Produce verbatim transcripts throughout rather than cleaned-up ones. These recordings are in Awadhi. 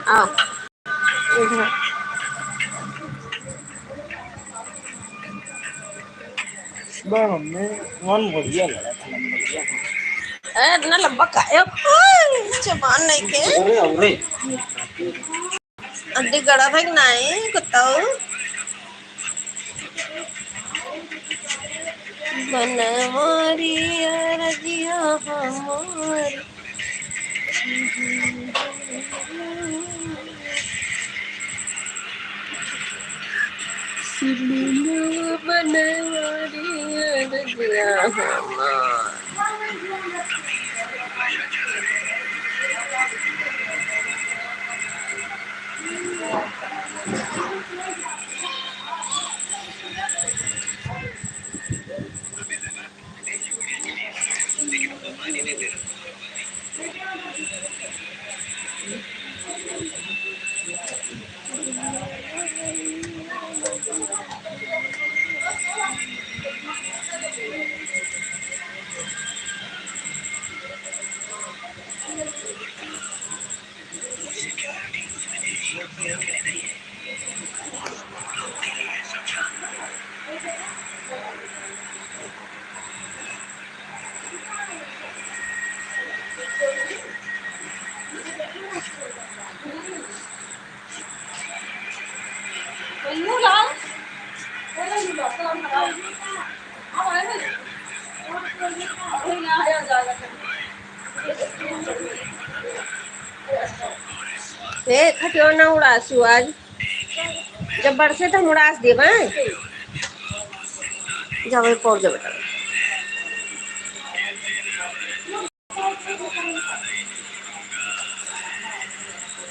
आओ, इधर। बा, हमें मन बढ़िया लगा था, बढ़िया। ए, इतना लंबा का-, ए, ओए, जबान नहीं के। अरे, अरे। अड्डी गड़ा था कि नहीं, कुत्ता? बनवारी अरजिया हमारी। बनवारी अरजिया हमारी। ए, खटियो ना उड़ासु आज। जब बरसे त हम उड़ास देब, हैं? जाओ, एक और जब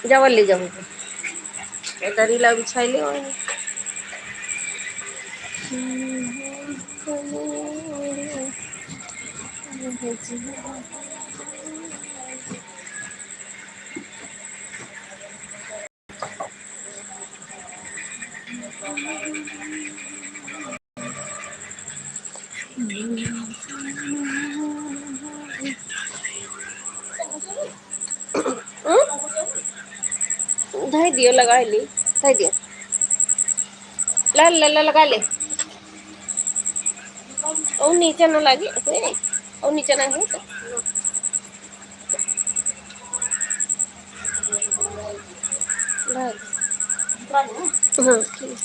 जाओ, ले जाओ। ये दरी ला बिछाई ले, वहीं। हम्म? धई दियो, लगाई ली, धई दियो। ला, ला, ला, लगा ले। ओ नीचे न लागे, ए, ओ नीचे न है तो। हाँ, ठीक।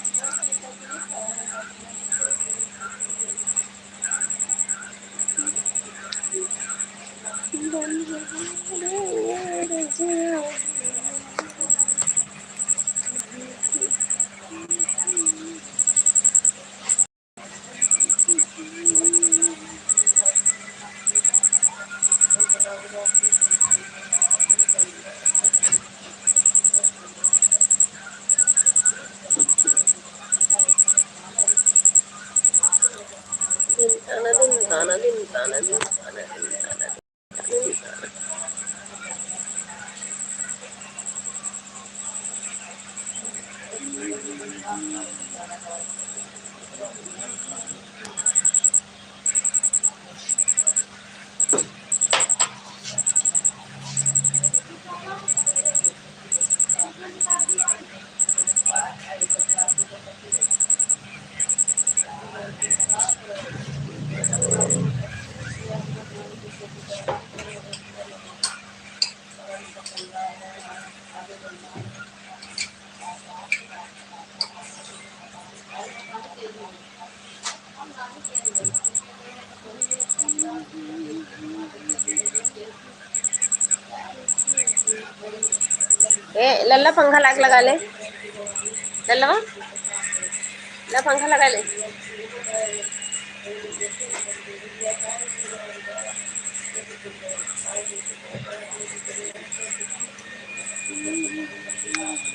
ए लल्ला, पंखा लाग लगा ले। लल्ला, ला पंखा लगा ले।